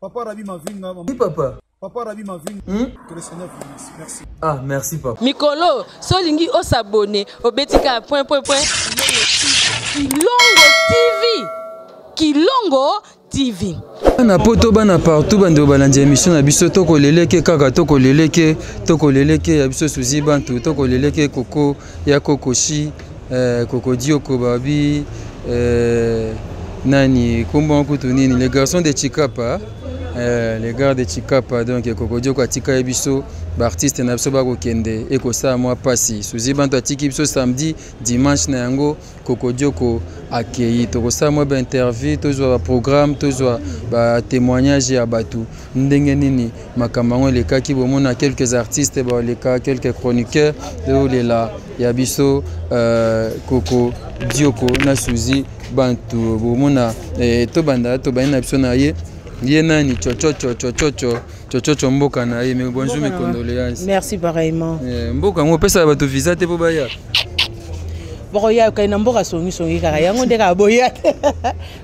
Papa Rabi Mavinga. Oui, papa. Papa Rabi Mavinga. Que le Seigneur vous bénisse. Merci. Ah, merci, papa. Mikolo, solingi o s'abonner, obeti ka point point point. Kilongo TV. Kilongo TV. Bana poto, bana partout, bandeko balandi ya émission na biso, tokoleleke kaka, tokoleleke, tokoleleke ya biso Suzy Bantu, tokoleleke koko ya kokoshi, koko Dioko babi, nani kombo kutu nini, les garçons de Chikapa, les gars de Chikapa, donc koko Dioko atika ye biso, ba artiste na biso bakokende ekosala mwa pasi. Suzy Bantu atiki biso samedi, dimanche na yango Koko Dioko akei. Tokosala mwa ba interview, tozwa ba programme, tozwa ba témoignage ya bato ndenge nini makambo yango elekaki. Bomona quelques artistes baleka, quelques chroniqueurs tolela ya biso, Koko Dioko na Suzy Bantu. Bomona, tobanda, tobandi na biso na ye, ye nani, chochocho chochocho chochocho mboka na ye. Mais bonjour, mes condoléances. Merci pareillement. Mboka yango opesaka bato visa te mpo baya. Bokoya kai na mboka songisongi kaka yango nde kaka boya te.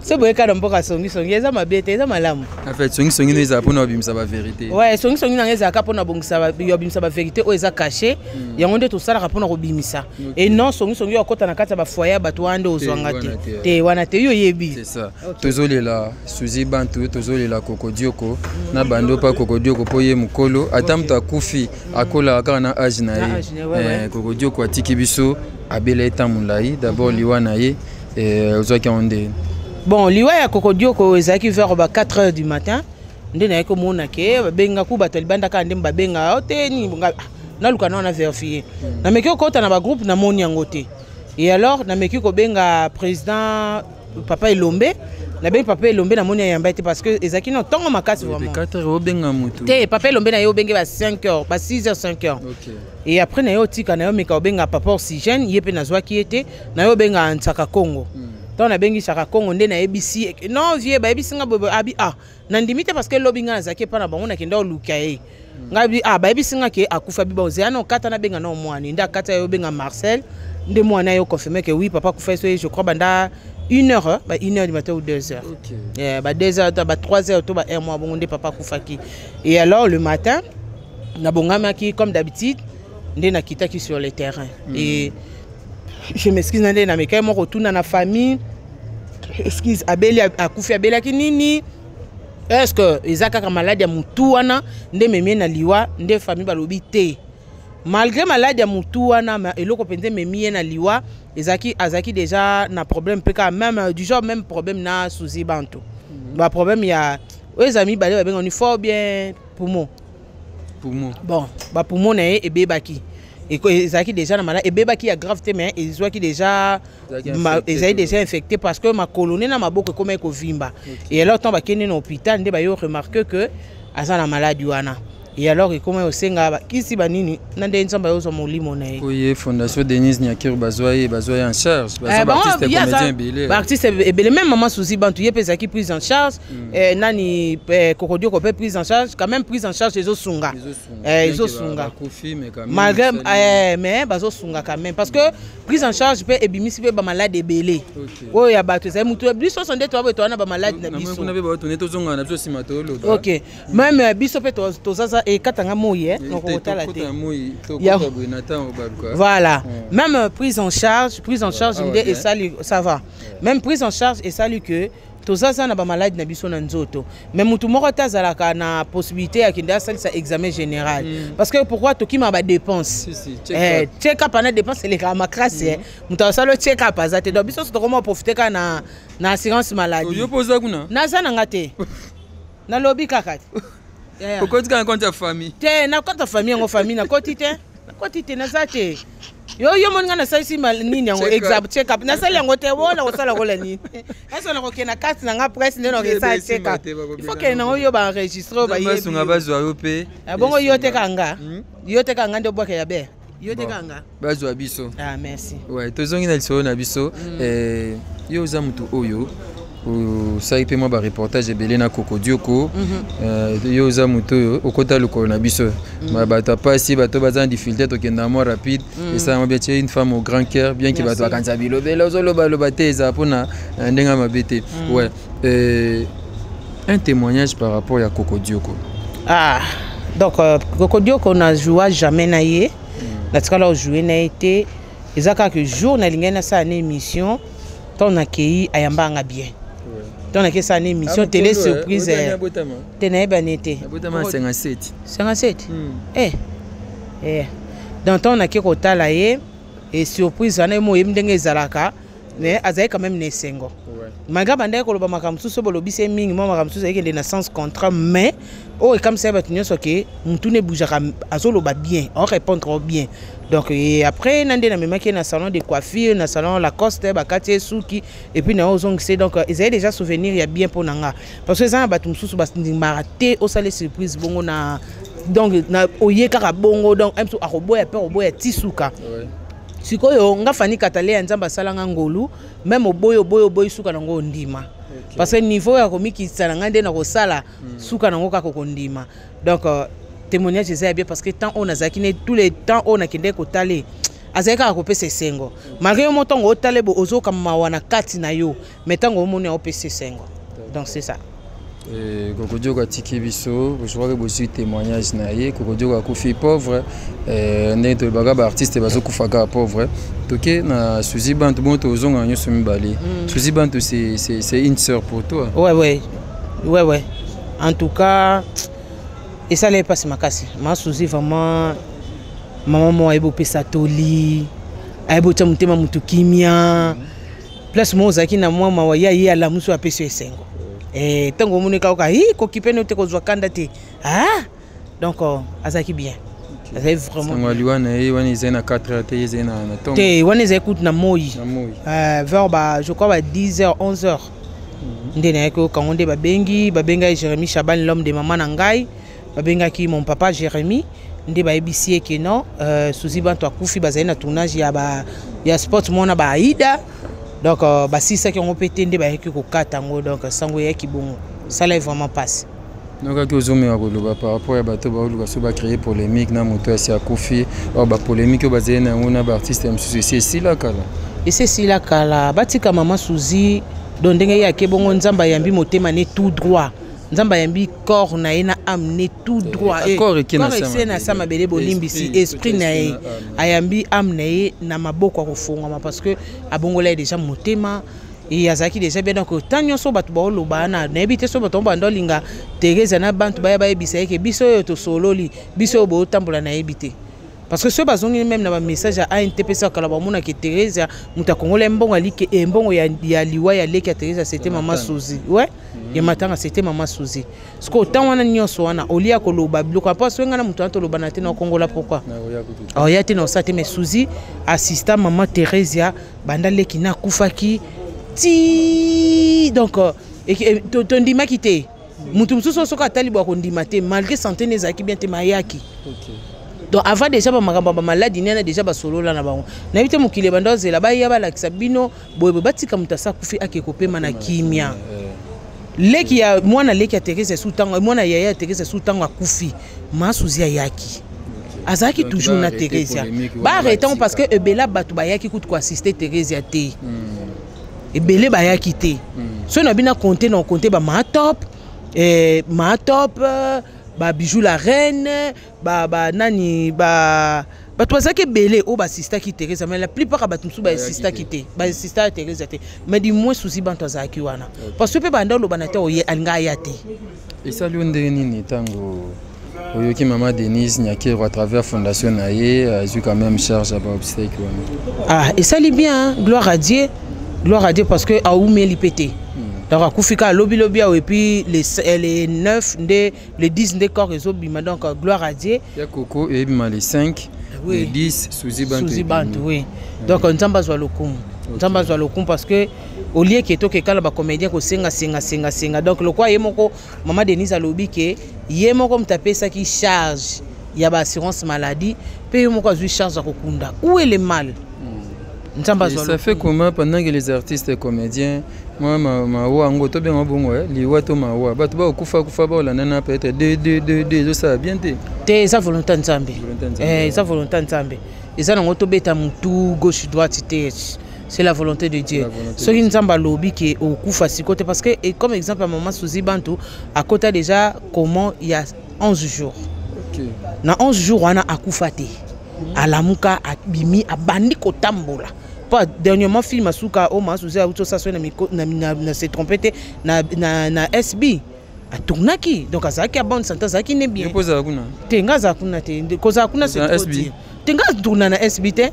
So boyeka na mboka songisongi eza mabe te, eza malamu. En fait, songisongi no ezala mpona babimisa bavérité. Ouais, songisongi nanga ezalaka mpona bongisa bavérité oyo eza caché. Yango nde tosalaka mpona kobimisa. Et non songisongi oyo akɔta na kati ya bafoyer ya bato wana nde ozwanga te. Wana te. Te, wana te, yo oyebi. C'est ça. Tozolela Suzy Bantu, tozolela Koko Dioko na bando mpa Koko Dioko mpo ye mokolo ata moto akufi akolaka kaka na age na Na ye. age na ye, ouais. Koko Dioko atiki biso, abela ye ntango molai. D'abord liwa na ye, ozwaki yango nde? Bon, liwa ya Koko Dioko ezalaki vers ba 4 heures du matin nde nayaki komona ke babengaku bato ya libanda kaka nde babenga o te nini bonga. Ah, naluka na wana vérifie, nameki kokɔta na bagroupe, namoni yango te. Et alors nameki kobenga président papa Elombe, nabengi papa Elombe, namoni ayamba te parce que ezalaki na ntongo makasi vraiment. 4 heures obenga motu? Te, papa Elombe na ye obenge ba 5 heures, ba 6 heures, 5 heures. Et après na ye otika na ye omeka obenga papa Oxygène, ye mpe nazwaki ye te. Na ye obenga Nsaka Congo. Ntango nabengi Nsaka Congo nde nayebisi ye, non vie, bayebisi nga boye. Abi ah, nandimi te parce que lobi nga nazalaki epa na bango, nakenda oluka ye. Ngai bi ah, bayebisi nga ke akufa. Bi bon, zeya na okata, nabenga na omwani nde akata ye, obenga Marcel nde mwana ye oconfirme ke oui, papa akufa. So je crois banda une heure, ba 1 heure du matin ou 2 heures. Yeah, ba 2 heures to ba 3 heures to ba 1 mois bongo nde papa akufaki. Et alors le matin nabongamaki comme d'habitude nde nakitaki sur le terrain. Et je m'excuse, na nde namekaki moko kotuna na famille, excuse, abeli, akufi, abelaki nini, est ce que eza kaka maladi ya motu wana nde memie na liwa? Nde famille balobi te, malgré maladi ya motu wana, ma eloko mpenza ememi ye na liwa ezalaki, azalaki déjà na problème mpe kaka même du genre, même problème na Suzy Bantu. Baproblème ya oyo eza mibale babengani fort bien poumon. Poumon. Bon, bapoumon na ye ebebaki. Ezalaki déjà na maladi, ebebaki ya grave te, mais ezwaki déjà Ezalaki infecté. Ezali déjà infecté parce que makolo ne na maboko ekomaki kovimba. Et alors ntango bakende na hôpital nde bayo remarque que aza na maladi wana. Et alors ekomaki kosenga bakisi banini na nde Nzambe ayozwa molimo na ye. Oye Fondation Denise Nyakeru bazwa ye en charge, bazwa baartiste comédien ebele. Baartiste ebele, même mama Suzy Bantu, ye mpe ezalaki prise en charge. Nani, Kokodioko mpe prise en charge quand même, prise en charge ezosunga. Ezosunga. Eh, Bien que ezosunga. bakufi, mais quand même, malgré esali mais bazosunga quand même parce que prise en charge mpe ebimisi mpe bamalade ebele. Oyo ya bato ezali mutu biso nyonso nde toya boye, toya na bamalade na Namoni biso. Kuna mpe bato tozongana na biso nsima, toloba. Ok, même biso mpe tozaza ekatanga moi nakokotala te. Tokota moi, tokota boye na ntango baluka. Voilà. Même prise en charge, prise en charge Ah ouais, nde bien. esali, ça va, même prise en charge esali que tozaza na bamaladi na biso na nzoto, mais mutu moko te azalaka na possibilité ya kende asalisa examen général. Parce que pourquoi tokima badépense? Si, si, check up. Check up ana dépense elekaka makasi. Moto asali o check up aza te. Donc biso nyonso tokoma profite kaka na assurance maladie. Yo mpo oza kuna? Naza nanga te, nalobi kaka te. Yeah. Okoti kaka na compte ya famille? Te, na compte ya famille yango, famille nakoti te, nakoti te, naza te. Yo moni nga nasalisi nini yango? Check up. Exam, check up nasali yango te. Wona kosala kola nini? Ese nakokende na kati na nga presse nde nakosala Esimba check up? te, bakobela Il faut kende nango yo baenregistre oyo. Nzambe asunga, Bayebi. bazwa yo mpe. Bongo yo te kanga. Hmm? Yo te kanga nde obwakela be yo te Bon. kanga. Bazwa biso. Ah, merci. Ouais, tozongi na lisolo na biso. Yo oza motu oyo osali mpe mwa bareportage ebele na Kokodioko. Yo oza motu oyo okota lokolo na biso. Bato ya pasi, bato baza na difficulté, tokenda mwa rapide, esalama bien. Tie une femme au grand cœur, bien ke bato Merci. bakanisa bilobela, ozolobaloba te, ezala mpona ndenge ya mabe te. Ouais. Un témoignage par rapport ya Kokodioko. Ah, donc Kokodioko na joua jamais na ye. Natikala ojouer na ye te. Eza kaka jour nalingai nasala na émission, ntango nakei, ayambanga bien. Ntango nakei sala na émission télé surprise te, nayebani te. Abotama 57. 57. Eh eh, donc ntango nake kotala ye e surprise wana, ye mo oyebi ndenge ezalaka, mais azali quand même na esengo malgré bandaki koloba makambo mosusu. Bolobisi ye mingi, mwa makambo mosusu ayekende na sens contraire, mais oyo ekamwisa ye bato nyonso ke mutu ebougeaka, azoloba bien, arépondre bien. Donc et après na nde namemaki ye na salon de coiffure, na salon Lacoste, bakati ye suki et puis na ozongisa. Donc ezali déjà souvenir ya bien mpo na nga, parce que eza na bato mosusu bandimaka te osala surprise bongo na donc na oye kaka bongo. Donc mosusu akoboya mpe akoboya ti suka. Sikoyo nga Fani Katale ya Nzambe asalanga ngolu, même oboyi, oboyi, oboyi, suka nango ondima, parce que niveau ya komikitisa na ngai nde na kosala suka nango kaka kondima. Donc témoignage eza ya bien, parce que temps oyo nazalaki ne, tous les temps oyo nakendeki kotala, azalaki kaka kopesa esengo, malgré yo mo ntango otala bo ozoka mawa na kati na yo, mais ntango omoni aopesa esengo. Donc c'est ça. Kokodioko atiki biso. Je crois que bozwi témoignage na ye. Kokodioko akufi pauvre. Ndenge tolobaka, baartiste bazokufa kaka pauvre. Toke na Suzi Bantu. Bongo tozonga nyonso mibale. Suzi Bantu, c'est une sœur pour toi. Ouais, en tout cas esala ye mpasi makasi. Ma Suzi vraiment, mama moko ayebi opesa toli, ayebi otya motema motu kimia. Place moko ozalaki na mwa mawa, ye aye alamusi, oyo apesi yo esengo. Ntango omoni kaka hi kokipe no te, kozwa kanda te. Ah, donc azalaki bien, azali vraiment. Sango aliwa na ye wana ezali na 4 heures te, ye ezali na ntongo? Te, wana ezali kutu na moi. Na moi. Vers ba, je crois, ba 10 heures, 11 heures nde nayaki okango. Nde babengi, babengaki Jérémi Chaban, l'homme de mama na ngai. Babengaki mon papa Jérémi, nde bayebisi ye ke non, Suzi Banto akufi. Bazali na tournage ya, ba, ya sport mona baaida. Donc basilisaki yango mpe te, nde bayaki kokata yango. Donc sango eyaki bongo, sala ye vraiment passe. Nokaki ozomeka koloba par rapport ya bato baoluka so bacréer polémique na moto asi akufi. Oyo bapolémique oyo bazali na yango na baartiste ya mosusu, esi esila kala. Esi esila kala. Batika mama Suzi. Donc ndenge ye ake bongo, Nzambe ayambi motema ne tout droit, Nzambe ayambi corps na ye na âme ne tout droit. Corps eke na corps ese na sa mabele. Bolimbisi, esprit na ye ayambi, âme na ye na maboko ya kofongwama, parce que abongola ye déjà motema e azalaki déjà bien. Donc tant nyonso bato baoloba wana, nayebi te so bato banda olinga Teresa na bantu baya bayebisa ye ke biso oyo tosololi, biso oyo bootambola, nayebi te, parce que soki bazongi même na bamessage ya ANTPC kala, bamonaki Teresa moto akongola mbongo alike, mbongo ya liwa ya leki ya Teresa, c'était mama Suzi. Ouais, ya matanga, c'était mama Suzi. Parce que autant wana nyonso wana olia koloba biloko apo soki ngai na moto wana tolobana te na okongola, pourquoi oya te na osala te? Mais Suzi assistant mama Theresia banda leki na akufaki ti. Donc tondimaki te motu mosusu soki atali bwa kondima te, malgré santé ne ezalaki bien te, mayaki. Donc avant déjà bamakambo ya bamaladi nene, déjà basolola na bango. Nayebi te mokili ebanda ozela baya balakisa bino boyeboye. Batika moto asa akufi, ake kopema na kimia. Leki ya mwana, leki ya Teresa esu ntango mwana yaya ya Teresa esu ntango akufi, Masuzi ayaki, azalaki toujours na Theresia. Baarrêter ngo parce que ebele bato bayaki kutu koassister Theresia te, ebele bayaki te. Soki na bino compte na compte bamatop, matop, babijou la reine, ba nani, ba bato bazalaki ebele oyo baasistaki Teresa, mais la plupart ya bato mosusu baasistaki te, baasistaka Teresa te. Mais du moins Suzi Banto azalaki wana, parce que mpe banda oloba na te oye alinga aya te. Esali yo ndenge nini ntango oyoki mama Denise Nyakero à travers fondation na ye azwi quand même charge ya baobsèques wana? Ah, esali bien, gloire à Dieu, gloire à Dieu, parce que aumeli mpe te. Donc akufi kaka lobilobi awa, et puis les 9 nde, le 10 nde corps ezobima. Donc gloire à Dieu. Ya koko eyebima le 5. Oui. Le 10, Suzi Bantu. Suzi Bantu, oui. Donc Nzambe azwa lokumu, Nzambe azwa lokumu, parce que olie ke tokekala bacomédien kosenga senga senga senga. Donc lokwa ye moko mama Denise alobi ke ye moko moto apesaki charge ya baassurance maladie, mpe ye moko azwi charge ya kokunda. Où est le mal? Nzambe azwa. Ça fait comment pendant que les artistes et comédiens, mwa mawa yango tobenga bongo, liwa to mawa, bato bakokufa kufa, baolandana peut-être 2 2 2 2, ezosala bien te? Te, eza volonté Nzambe, eza volonté Nzambe. Eza nango tobeta motu gauche droite te. C'est la volonté de Dieu. La volonté. Soki Nzambe alobi ke okufa siko te, parce que et comme exemple ya mama Suzy Bantu akota déjà comment il y a 11 jours. Na 11 jours wana akufa te, alamuka, abimi, abandi kotambola. Po dernièrement film asuka oyo mama Suzy auti osala, soki na, miko- na, na, na se trompe te, na SB atournaki. Donc azalaki ya bonne santé, azalaki ne bien. Yo mpo ozala kuna? Te, nga azala kuna te. Kozala kuna, c'est Na trop SB? dire. Te, nga tourna na SB te.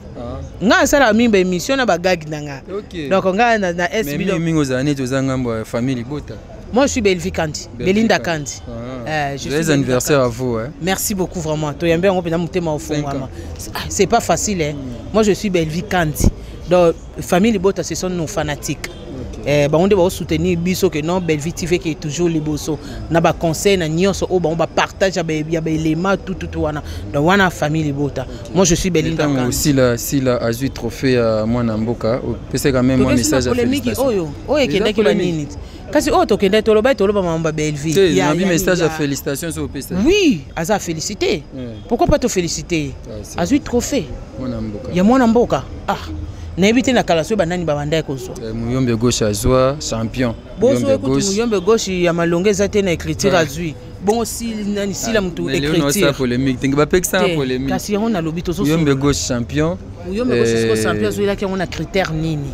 Nga asalaka mingi baémission na bagag na nga. Donc nga na Mais SB. mingi Donc, mingi ozala neti oza ngambo ya famille libota. Moi je suis Bellevue Kandi, Belinda Kandi. Ah. Je suis Joyeux Belinda anniversaire Kandi. à vous, hein. Merci beaucoup vraiment. Toyambe yango mpenza motema ofungwama. Ah, c'est pas facile, hein. Moi je suis Bellevue Kandi. Donc famille libota, ce sont nos fanatiques. Bango nde baosoutenir biso ke non, Bellevue TV ke toujours liboso na baconseil na nyonso oyo bango bapartage ya baélément tututu wana. Donc wana famille libota, moi je suis Belinda Ntango Kandi. Sila azwi trophée ya mwana mboka, opesaka quand même mwa Tokesi na message ya polémique félicitation. oyo ekendaki Eza polémique. banini, kasi oyo tokendaki, toloba, toloba mambo ya Bellevue. Te, nabi message ya félicitation so opesa. Oui, aza félicité. Pourquoi pas tofélicité? Ah, c'est Azwi trophée mwana mboka. ya mwana mboka. Ah, nayebi te na kala soki banani babandaki kozwa. Muyombe gauche azwa champion. Bozo Muyombe ekuti gauche. Muyombe gauche ya malongo eza te na écriture. Azwi bongo nani, sila mutu Mais leo naosala écriture polémique tenge bapekisaka te. polémique. Kasi yango nalobi, Muyombe tozo gauche champion. Muyombe gauche siko champion, azwelaki yango na critère nini?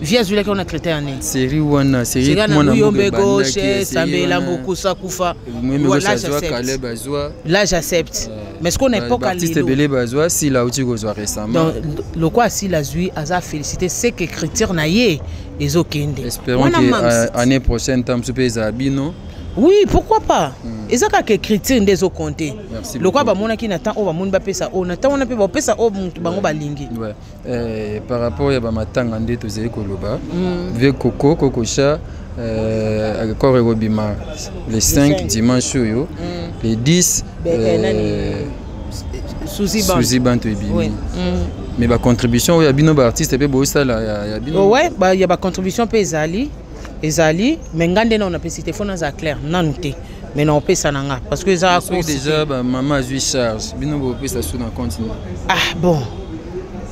Vie azwelaki yango na critère nini? Série wana, série Sika na mwana mboka Muyombe ebandaki, gauche, série Sambela wana. Mbokusa kufa. Muyombe gauche Là, azwa, j'accepte. Caleb azwa. Là j'accepte, mais ce qu'on époque à Artiste lelo ebele bazwa, Sila auti kozwa récemment. Donc lokwa asila azwi, aza félicité, c'est que écriture na ye ezokende. Espérons Wana que Mams. année prochaine ntango mosusu mpe ezala bino. Oui, pourquoi pas? Eza kaka écriture nde ezokonte. Merci Lokwa beaucoup. bamonaki na temps oyo, bamoni bapesa oyo na temps wana, mpe bapesa oyo mutu bango balingi. Ouais. Par rapport ya bamatanga nde tozali koloba, ve koko kokosha accord ekobima le 5 dimanche oyo, le 10. Nani? Suzy Band. Suzy Banto ebimi. Oui. Mais bacontribution oyo ya bino baartiste mpe bosala ya bino? Oh, ouais, ya bacontribution mpe ezali, mais nga nde nano napesi te, fo naza clair nanu te, mais na opesa na nga parce que eza Soki course te. Déjà bamama azwi charge, bino bopesa su na compte nini? Ah bon,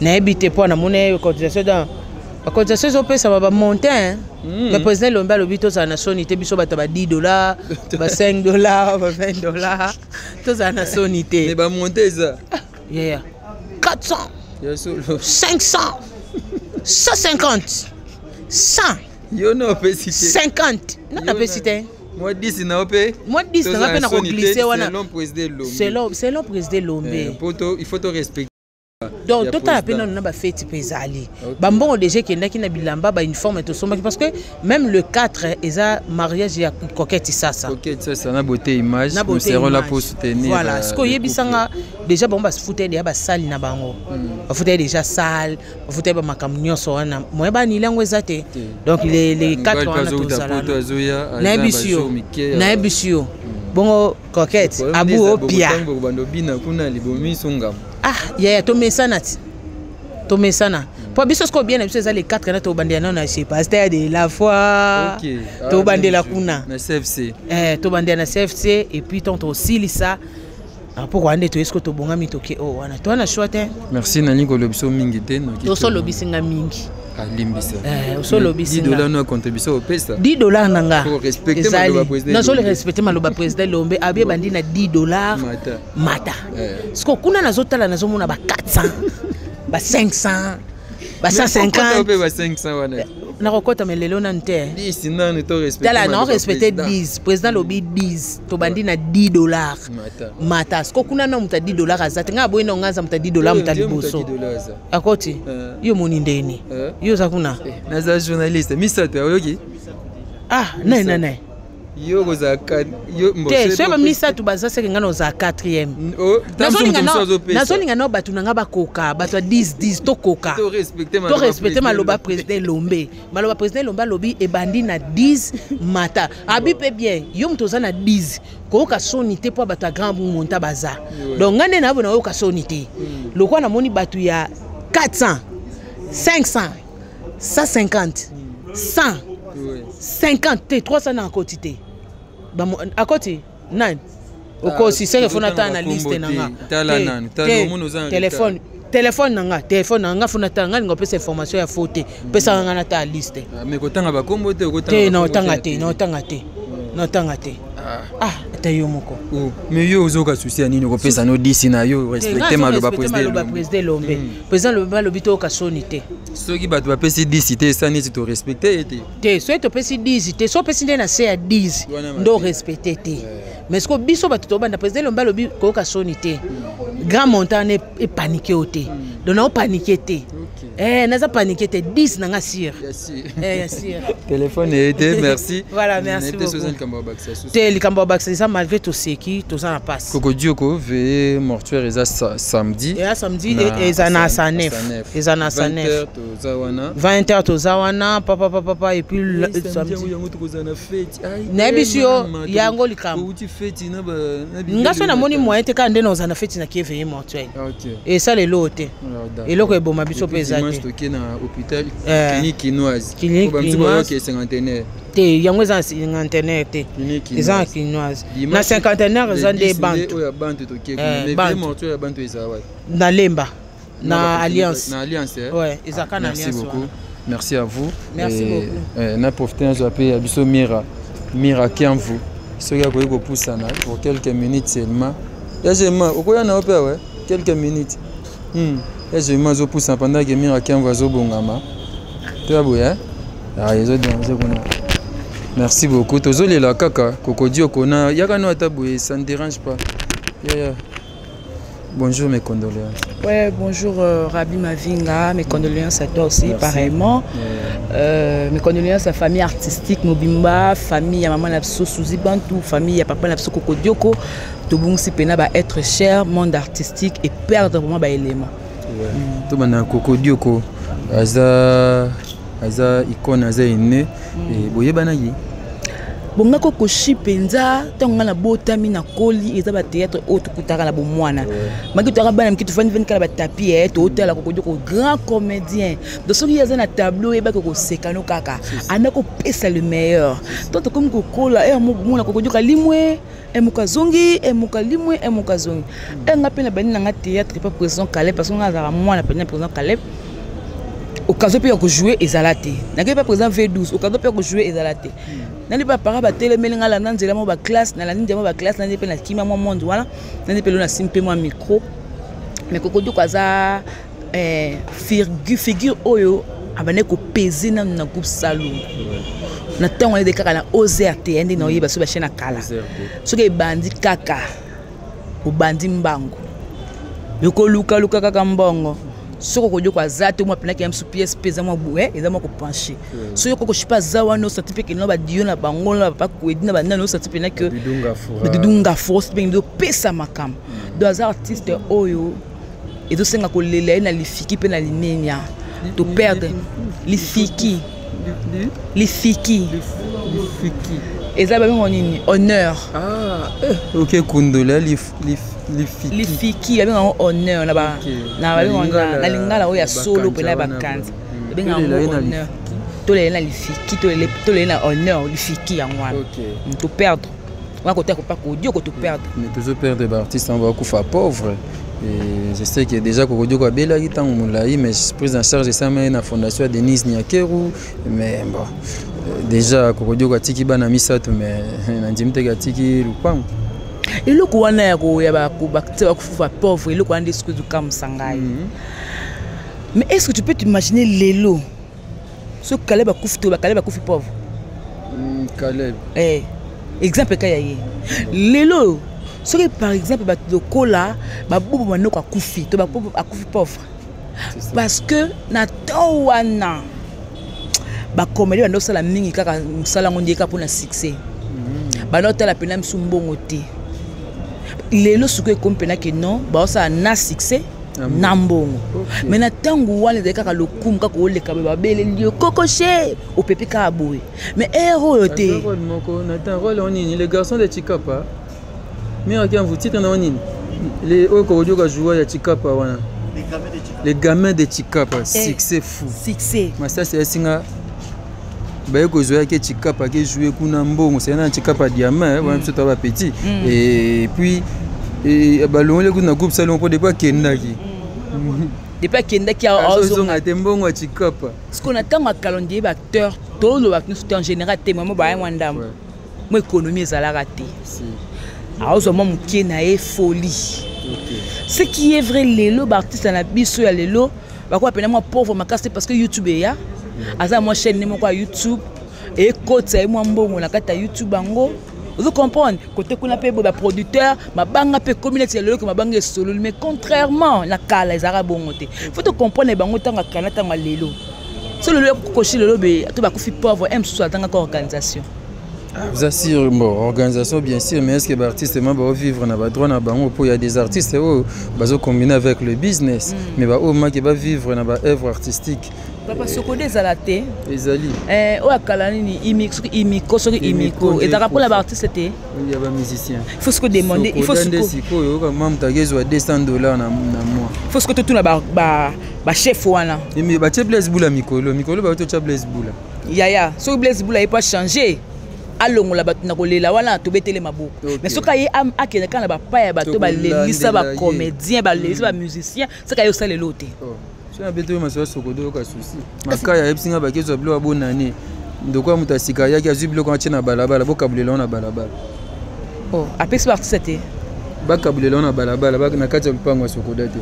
nayebi te, mpo namoni cotisation dans bacotisation ezopesama bamontin. Mais président Elombe alobi tozala na soni te, biso bato ba 10 $, ba 5 $, ba 20 $, tozala na soni Mais te. bamonte eza Yeah. 400, ya solo. 500, 150, 100. Yo na opesi te. 50 nga napesi te. Mwa 10 na yo mpe. Mwa 10 na nga mpe na koglisse wana. Selon président Elombe. Selon président Elombe. Po il faut to respecter Donc ya totala mpe président. nano na bafeti mpe ezali bambongo déjà ekendaki na bilamba, bauniforme tosombaki, parce que même le 4 eza mariage ya Coquette Sasa. Coquette Sasa na Beauté Image. Na Nous Beauté serons là Image. pour soutenir Voilà, sikoyo le oyebisanga déjà bango bafuta déjà basali na bango, bafuta déjà salle, bafuta bamakambo nyonso wana, moye banili yango eza te. Donc les couple. 4 wana Mobali mpe azouta tozala poto, azoya aza nayebisi yo bajour mike nayebisi yo bongo Coquette Problème abu nde eza opia. bongo, ntango bokobanda obina kuna libomi songamo. Ah yaya, tomesana ti, tomesana mpo biso sikoyo bien na biso eza le 4 na tobandela nano na chez pasteur de la foi. Ah, Tobandela bien joué. kuna. Na CFC. Tobandela na CFC et puis tant tosilisa mpo wana nde toye sikoyo, tobongami, toke oyo wana toza na choix te. Merci, nalingi koloba biso mingi te noki. Tosolobisi nga mingi. Alimbisa. Osolobisi 10 nga. dollar no contribution opesa. 10 $ na nga. Faut respecter maloba président nazoli Elombe. respecte maloba président Elombe abi ebandi na 10 $. Mata. Mata. Siko kuna nazotala, nazomona ba 400, ba 500, ba 150. Mpe ba 500 wana. Nakokɔta me lelo nanu te. 10 nanu to respecte. Tala, nao maloba respecte. président. 10, président alobi 10, tobandi na 10 $. Mata. Mata. Siko kuna na moto ya 10 $ aza te. Ngai aboyi na nga aza moto ya 10 $, moto ya Ndio moto ya liboso. 10 dollars aza. Akoti. Yo moni ndeni? Yo oza kuna? Naza journaliste misato, oyoki? Ah, nai nai nai. Yo kozala yo mbo, Te, soki soki bamisato baza, seke ngai na ozala 4e. Oh, ntango moto mosusu azopesa. Nazolinga nao bato na ngai bakoka, bato ya 10 10, tokoka. To respecte To maloba respecte président maloba Elombe. président Elombe. Maloba président Elombe alobi ebandi na 10 mata, abi mpe bien. Yo moto oza na 10, koyoka soni te mpo bato ya grand monta baza. Donc ngai nde nayobo nayoka soni te lokwa namoni bato ya 400, 500, 150, 100, 50 te, 300 na akoti te. Akoti nani? Okosi seke fo natala na liste na nga. Tala Te, nanu, tala te, omoni oza en telefone. Telefone na nga, telefone na nga, fo natala nga, linga opesa information ya faux te. Pesaka nga natala liste. Ah, mais kotanga bakombo te? Te, naotanga te, naotanga te, naotanga te. Ah, ata yo moko. Oh, mais yo ozoka souci ya nini? Okopesa no disi na yo, respecte maloba. Président Elombe, président Elombe alobi toyoka soni te. Soki bato bapesi disi te, esa neti torespecte ye te. Te, soki topesi 10 te, so opesi nde na se ya 10 nde orespecte te. Mais siko biso bato tobanda, président Elombe alobi koyoka soni te, grand montant wana epanike yo te. Donc naopanike te, naza panike te, 10 na nga sire. Ya sire. Telefone eye te, merci. Voilà, merci beaucoup. Te, likambo ya bakisa eza, malgré toseki, toza na pasi. Kokodioko, veillée mortuaire eza samedi. Eza samedi, eza na Sanef, eza na Sanef. Toza wana. 20 heures toza wana, papa papa, et puis samedi yango tokozala na feti. Nayebi yo yango likambo nga so namoni moyen te, kaka nde naozala na feti, nakie veillée mortuaire, esala eloko te, eloko eboma biso mpe eza te. Toke na hôpital Clinique Kinoise. Clinique Kinoise cinquantenaire. Te, yango eza na cinquantenaire te, eza na Kinoise. Na cinquantenaire eza nde Bantu. Oyo ya Bantu toke, mortuaire ya Bantu eza wapi? Na Lemba, na Alliance. Na Alliance. Ouais, ezalaka na Merci beaucoup, merci à vous. Merci beaucoup. Na profite nazwa mpe ya biso Mira, Mira Kiamvu, soki akoki kopusana pour quelques minutes seulement. Ya Jema, okoya na yo mpe awa quelques minutes. Ya Jema azopusana pendant ke Mira Kiamvu azobongama to ya boye. Ah, ezoderange kuna. Merci beaucoup. Tozolela kaka Kokodioko na yaka no ata boye, ça ne dérange pas. Yeah. Bonjour, mes condoléances. Ouais, bonjour Rabi Mavinga, mes condoléances à toi aussi. Merci. Pareillement. Yeah. Mes condoléances à la famille artistique Mobimba, famille à maman Lapso Suzy Bantou, famille à papa Lapso Kokodioko, tobungisi mpenza ba être cher, monde artistique et perdre vraiment ba élément. Ouais. Tobanda Kokodioko, aza aza icône, aza aîné. Boyebanaki? Bonga kokoshi mpenza, ntango ngai nabotami, nakoli, eza bathéâtre oyo tokutaka na bomwana. Maki toyaka bana miki, tofandi vandi kala batapi ye, tootala Kokodioko, grand comédien. Donc soki ye aza na tableau, oyebaki koseka no kaka, anda kopesa le meilleur. To tokomi kokola, e mona Kokodioko alimwe, emoka azongi, emoka limwe, emoka azongi. E nga mpe na bandi nanga théâtre pa président Caleb, parce que nga azalaka mwana mpenza président Caleb. Occasion mpe ya kojouer ezala te. Nakei mpe président V12, occasion mpe ya kojouer ezala te. Nani bapara batelemeli nga, landa nzela mwa baclasse, nalandi nzela mwa baclasse, nandi mpe nakima mwa monde wana, nandi mpe lo nasimi mpe mwa micro. Mais Kokodioko aza figure oyo abandaki kopese nanu na groupe Salongo na ntango wana, eze kaka na OZRT ya nde naoyeba soki bachaîne ya kala. Soki ebandi kaka, obandi mbango, ekolukaluka kaka mbongo. Soki Okodioko aza te, mwa penaki ya mosu pièce mpe eza mwa boye, eza mwa kopenche. Soki okokoshipa aza wana, osati mpe kende na badio na bango na bapapa Kwedi na banani, osati mpena ke Dudunga Force mpe ezopesa makambo. Donc aza artiste oyo ezosenga kolela ye na lifiki mpe na limemia. To perdre lifiki, lifiki eza babengo nini, honneur. Ok, kundola lifiki. Lifiki babenga yango honneur na lingala oyo ya solo mpena ya bakanza, babenga yango honneur. Tolela na lifiki, tolela na honneur, lifiki yango wana. To perdre wana kota kopa Kodioko, to perdre. Mais tozo perdre baartiste yango bakufa pauvre. Et je sais que déjà Kokodioko abelaki ntango molai, mais prise en charge esalamaki na fondation ya Denise Nyakeru. Mais bon, déjà Kokodioko atiki bana misato, mais nandimi teke atiki lupango. Eloko wana ya bakufa pauvre, eloko wana nde soki ezokamwisa ngai. Mais est ce que tu peux t'imaginer lelo soki Caleb akufi, to Caleb akufi pauvre? Caleb. Exemple ka ya ye lelo, soki par exemple bato lokola babubu manoko akufi, to babubu akufi pauvre, parce que na temps wana bacomédie banda osala mingi kaka mosala yango nde kaka mpona succès, banda otala mpena misu mbongo te. Lelo sikoyo ekomi mpena ke non, baosala na succès na mbongo, mais na ntango wana ezali kaka lokumu, kaka oleka boye, babeleli yo kokoshe, opepe kaka boye. Mais ere oyo te. Rôle moko Nathan, rôle oyo nini, le garçon de Chikapa, miraki yanvu, titre na nini, oyo Kokodioka joua ya Chikapa wana, Les gamins de Chikapa. Succès fou. Succès. Masasi esinga baye kozwa yaki Chikapa, ke joue kuna, mbongo seye na Chikapa diamant wana, biso toa bapetit. Et puis balongoli kuna na groupe Salongo mpo depuis akendaki. Depuis akendaki, azozonga te, mbongo ya Chikapa. Parce que na ntango ya calendrier, baacteur, toloba nyonso te, en général te, mamo baya mwa ndambo. Mwa économie ezalaka te, aozwa mwa moke na ye, folie. Ce qui est vrai, lelo baartiste na biso ya lelo bakoka pena mwa pauvre makasi te, parce que YouTube eya, aza mwa chaîne ne moko ya YouTube, ekotisa ye mwa mbongo na kati ya YouTube yango. Ozo comprendre, côté kuna mpe boye baproducteur mabanga mpe ekomi neti ya lelo ke mabanga esololi. Mais contrairement na kala, ezalaka bongo te. Faut tocomprendre bango ntango ya kala, ntango ya lelo. So lelo koshi, lelo be to bakufi pauvre, m mosusu atangaka organisation. Vous sûr, bon, organisation bien sûr, mais est-ce que les artistes vont vivre na ba droit na bango? Pour il y a des artistes oh bazo combiner avec le business, mais ba oh ma qui va vivre na ba œuvre artistique. Papa, Sokode ezala te. Ezali. Oyo akala nini, soki imiko, soki imiko ezalaka mpona baartiste te. Ya bamusicien. Il faut siko demander, il faut siko sikoyo oyoka mwa moto akezwa 200 $ na mois. Il faut siko totuna bachef wana. Mais batie Blaise Bula mikolo, mikolo bato tya Blaise Bula. Yaya, soki Blaise Bula ye po achange, alongola bato na kolela wana, tobetele maboko. Mais soki aye, akende kaka na bapaya ya bato balelisa bacomédien, balelisa bamusicien, soki aye osala elo te. So na bete oyo masolo ya Sokodo, oyoka susi makaya, ayebisi nga bakezwa biloko ya bonane, ndoko ya moto asika ayaki, azwi biloko atie na balabala, bokabulela na balabala. Oh, apesi baartiste te. Bakabulela na balabala, na kati ya lupango ya Sokoda te.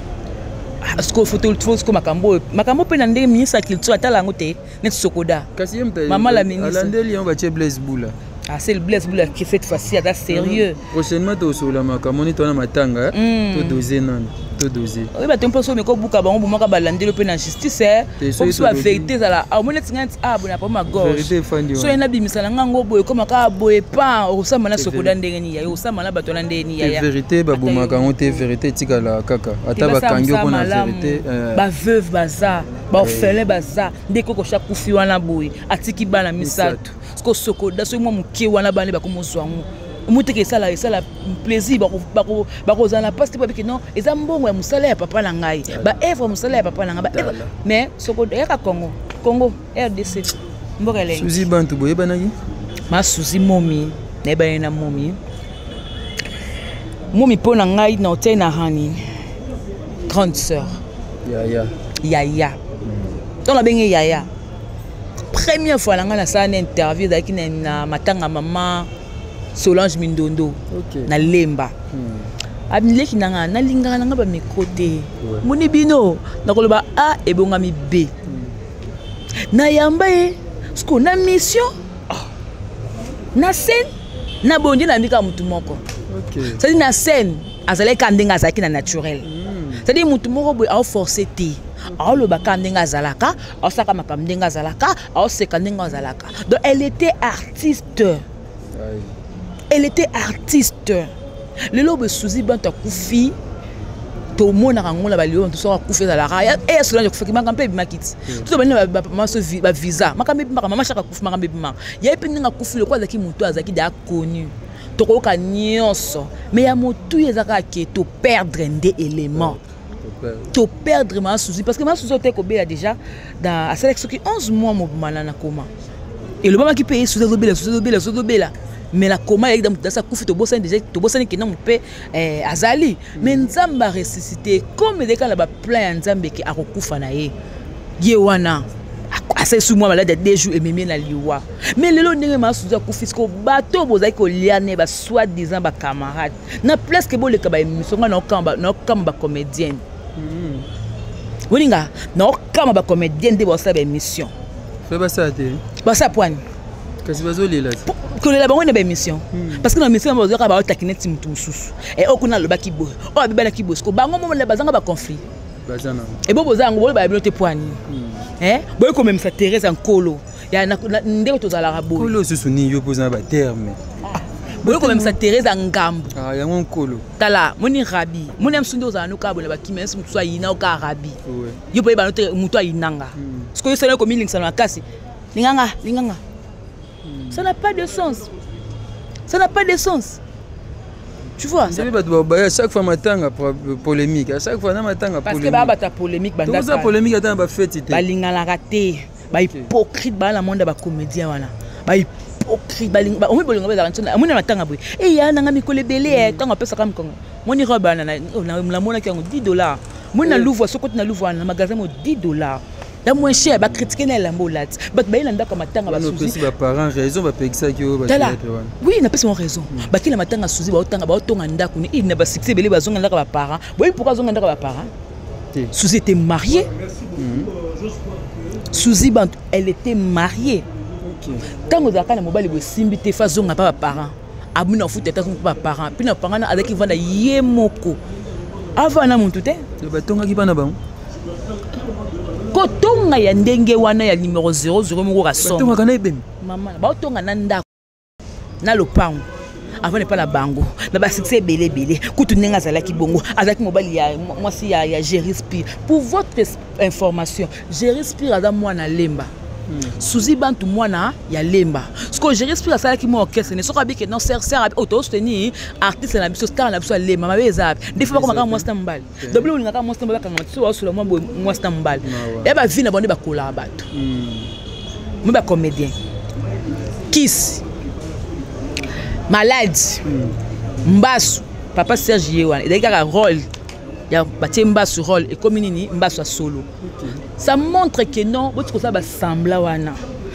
Sikoyo faut makambo oyo, makambo mpe na ndenge ministre ya culture atala yango te, neti Sokoda. Kasi ye moto Mama la ministre. Alandeli yango, batie Blaise Bula. Ah, c'est le Blaise Bula qui cette fois-ci aza sérieux. Prochainement tosola makambo nini, towana matanga, todose nano, todose. Oyeba te, mpo so omeki obuka bango, bomaka balandeli mpe na justice, po biso bavérité ezala. Omoni neti ngai neti a boye na problème ya gorge, so ye nabimisa na ngai ngo boye, ekoma kaka boye pan, okosamba na Sokoda ndenge nini yaya, okosamba na bato wana ndenge nini yaya? Vérité babomaka yango te, vérité etikala kaka, ata bakangi yo mpona vérité. Baveuve baza, baorphelin baza, nde koko akufi wana boye, atiki bana misato. Siko Sokoda, soki mwa moke wana bana bakomozwa yango, omoteke esala, esala plaisir, bakozala na mpasi te, po babike non, eza mbongo ya mosala ya papa na ngai, baœuvre ya mosala ya papa na ngai. Mais soko eyaka Congo, Congo RDC, mboka elengi. Suzi Bantu, boyebanaki? Masuzi momi, nayebani na momi. Momi mpo na ngai na hotel na rani, grande sœur. Yaya. Yaya, ntango nabenge yaya, première fois na ngai nasala na interview, ezalaki na matanga mama Solange Mindondo na Lemba. Amileki na ngai, nalingaka na ngai bamicro te, moni bino nakoloba a ebongami b nayamba ye siko na mission na scène na boye nde nayambi kaka motu moko. C'est-à-dire na scène azalaki kaka ndenge azalaki na naturel, c'est-à-dire motu moko boye aoforce te, aoloba kaka ndenge azalaka, aosalaka makambo ndenge azalaka, aoseka ndenge azalaka. Donc elle était artiste, elle était artiste. Lelo boye Suzi Banto akufi, tomonaka yango na balelo to soki akufi ezalaka eya Solange akufaki, makambo mpe ebimaki ti to tobandi maso bavisa, makambo ebimaka. Mama Shaka akufi, makambo ebimaka. Ye mpe ndenge akufi, lokola azalaki motu, azalaki deya connu, tokoyoka nyonso. Mais ya motu eza kaka ke toperdre nde élément, toperdre Mama Suzi, parce que Mama Suzi ote kobela déjà dans asalaki soki 11 mois mobima na koma. Elobamaki mpe ye Suzi azobela, Suzi azobela, Suzi azobela, mais na koma eyaki da moto dasi akufi, tobosani déjà, tobosani kenda moto mpe azali. Mais Nzambe aressuscité, comme ezalaki kaka na baplan ya Nzambe ke akokufa na ye, ye wana asalisi mwa malade ya 2 jours, ememi na liwa. Mais lelo ndenge Mama Suzi akufi, siko bato bozalaki kolia ne basoi disant bacamarade na place ke boleka baémission, ngai naokamba bacomédienne, oninga naokama bacomédienne nde basala baémission. Fe basala te. Basala poani? Kasi bazolela te. Kolela bango na baémission, parce que na émission bazwaka baotaki neti motu mosusu e oyo kuna alobaki boye, oyo abebanaki boye. Siko bango mo bazanga baconflit. Baza na ebo boza yango, boyeba bino te poani, boye komemisa Thérèse Nkolo ya ndenge tozalaka boye. Nkolo susu nini? Yo mpo oza na baterme. Boye komemisa Thérèse ya ngambo. Ah, yango nkolo. Tala, moni rabi, moni ya mosu nde ozala nokaa boye na bakimi esi mosusu ayina okaa rabi. Yo mpo oyeba te motu ayinanga. Sikoyo osala komilingisa na makasi, linganga linganga, ça n'a pas de sens, ça n'a pas de sens, tu vois. Nzebi bato babaya à chaque fois matanga polémique, à chaque fois na matanga. Parce que baya bato ya polémique. Tokoza polémique ata na bafeti te. Balinganaka te, bahypocrite baya na monde ya bacomédien wana, bahypocrite. Omoi bolingo bazalaka ntina omoi na matanga boye, eya nanga mikolo ebele, ntango apesaka mikongo, moni robe wana namonaki yango 10 $. Moi na Louvre, soki na Louvre na magasin mo 10 $ ya moins cher. Bacritiquer na elamba olati, bato baye na ndako ya matanga. Basuzi baparent raison bapekisaki oyo. Tala, oui, napesi bango raison. Bakei na matanga, Suzi baotanga, baotonga ndako ni na basuccès ebele, bazonga ndako ya baparent. Boyebi pourquoi azonga ndako ya baparent? Suzi était mariée. Suzi Bantu, elle était mariée. Ntango ozalaka na mobali, bosimbi te, fa azonga mpa baparent. Amina ofuta ete azonga mpa baparent, mpe na parent azalaki vanda ye moko, avanda na motu te. Batongaki bana bango. Kotonga ya ndenge wana ya numéro 00 moko kasongatongaka na ebembe. Mama, baotonga na ndako na lopango avant epa na bango na basuccès ebele ebele. Kutu ndenge azalaki bongo, azalaki mobali ya mwasi ya Géri Spire. Pour votre information, Géri Spire aza mwana Lemba. Suzi Bantu mwana ya Lemba. Sikoyo Géri Spire asalaki mwa orchestre ne. Soki abike non ser ser, oyo tosoutenir artiste na biso, star na biso ya Lemba, mabe eza api? Nde fo bakomaka mwasi na mobali. Donc bilo olingaka mwasi na mobali, bakangama so baosola mwa boye, mwasi na mobali ya bavie na bango nde bakolaka bato mo bacomédien. Kisi maladi mbasu, papa Serge ye wana ezalaki kaka rôle ya batie mbasu, rôle ekomi nini, mbasu ya solo. Ça montre que non, boti kosala basembla wana,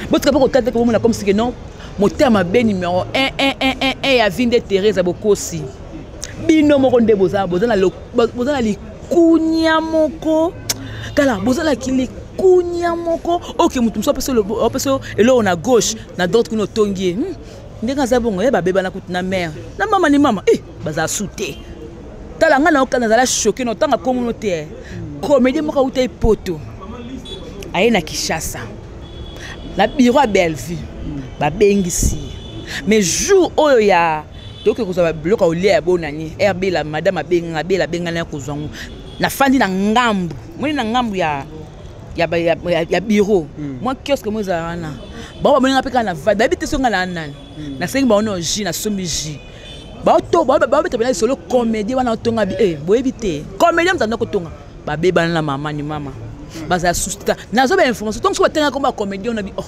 botika mpe kotala te, komona comme si que non, motema mabe numéro 1 1 1 1 1 ya vie nde Therese. Bokosi bino moko nde boza na likunya moko. Tala, bozalaki likunya moko. Oke, motu mosu apesi eloko na gauche, na droite kuna otongi ye. Ndenge aza bongo, ye babebana kutu na mare na mama ni mama, eh, bazala su te. Tala, ngai nayoka, nazala choqué na otanga komono te. Comédien moko auta epoto, aye na Kinshasa na bureau ya Bellevue, babengisi ye. Mais jour oyo ya tokoki kozwa biloko ya kolia ya bonani, rb la madame abenganga, abela abengani ya kozwa yango. Nafandi na ngambu, moni na ngambu ya bureau, mwa kiosque mo ezala wana. Bango bamoninga mpe kaka na vade, bayebi te so ngai na nani. Nasengi bango no jus, nasombi jus, baobeta pena lisolo. Comédie wana otonga bi boyebi te, comédie moto anda kotonga, babebana na mama ni mama, bazala susu ta. Nazo ba information ntongo soki batengaka komba comédien na bi, oh,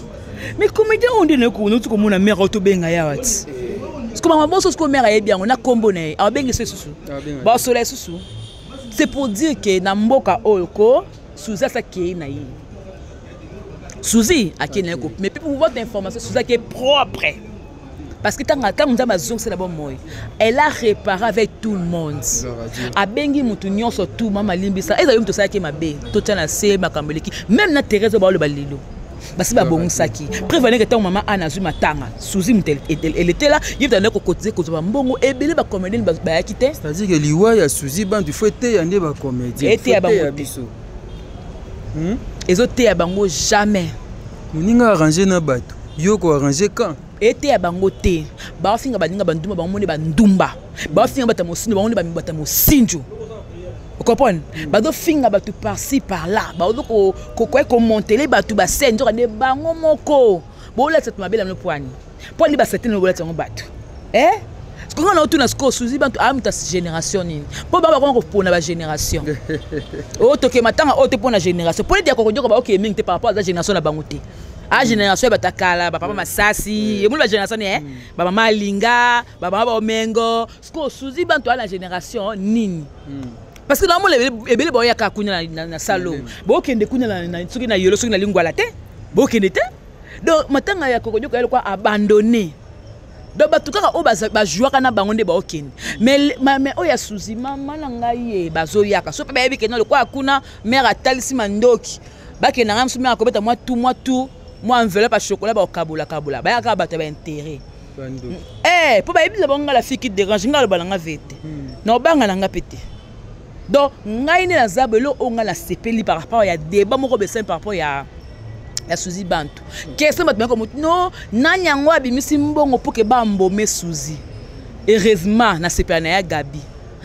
mais comédien oyo nde nauti komona mare oyo tobenga ye awa ti siko mama bonso. Siko mare ayebi yango na nkombo na ye, abengisa lisusu, basola lisusu. C'est pour dire que na mboka oyo ko Suzi asakei na ye, Suzi akei na ye ko. Mais pour votre information, Suzi akei propre, parce que ntango Nzambe azongisela bomoi, elle a réparé avec tout le monde. Abengi motu nyonso tu, mama limbisa, ezali moto osalaki mabe, totia na se makambo eleki. Même na Thérèse oyo baoloba lelo, basi babongisaki preuve aneke. Ntango mama Ana azwi matanga, Suzi moto eletela ye, moto andaki kokotize, kozwa bambongo ebele, bacomédien bayaki te. C'est-à-dire que liwa ya Suzi Bantu fo eteya nde bacomédien. Eteya bango te. Ezoteya bango jamais. Moninga arrange na bato, yo koarrange quand? Eteya bango te. Baofinga baninga bandumba, bango moni bandumba, baofinga bato ya mosinjo, bango nde bato ya mosinjo. Ocomprendre? Bazofinga bato par-ci par-là, bazo koya komontele bato basene, nzoka nde bango moko bolatisa bato mabe na bino. Poani mpo nde basete no bolatisa yango bato, eh? Sikoyo nga na otuna, sikoyo Suzi Bantu aya moto ya génération nini? Mpo ba bakoma kopona bagénération oyo tokema ntanga oyo te, mpo na génération mpo neti ya kokodioko baokee mingi te par rapport aza génération na bango te. A génération ya bato ya kala, bapapa Masasi, emoni bagénération ni bamama Alinga, bamama Baomengo. Sikoyo Suzi Bantu aya na génération nini? Parce que naomona ebele baoyaka kuna na salo, bookende kuna soki na Yolo, soki na Lingwala te, bookende te. Donc matanga ya kokodioko ya lokwa abandonné. Donc bato kaka oyo bajouaka na bango nde baokende. Mais oyo ya Suzi, mama na ngai ye, bazoyaka so mpe bayebi kende lokwa kuna. Mare atalisi mandoki, bakende ngai mosu, mare akobeta mwa tu mwa tu mwa enveloppe ya chocolat, bakokabola kabola, bayaka bato ya baintérêt mpo bayebi na bango. Ngai la fille qui dérange, ngai aloba na nga vete na obanga na nga mpe te. Donc ngai nde naza boye. Eloko oyo ngai nasepeli par rapport ya débat moko besani par rapport ya Suzi Bantu, question bato bayako motu no nani yango abimisi mbongo mpo ke bambome Suzi. Heureusement nasepela na ya Gabi,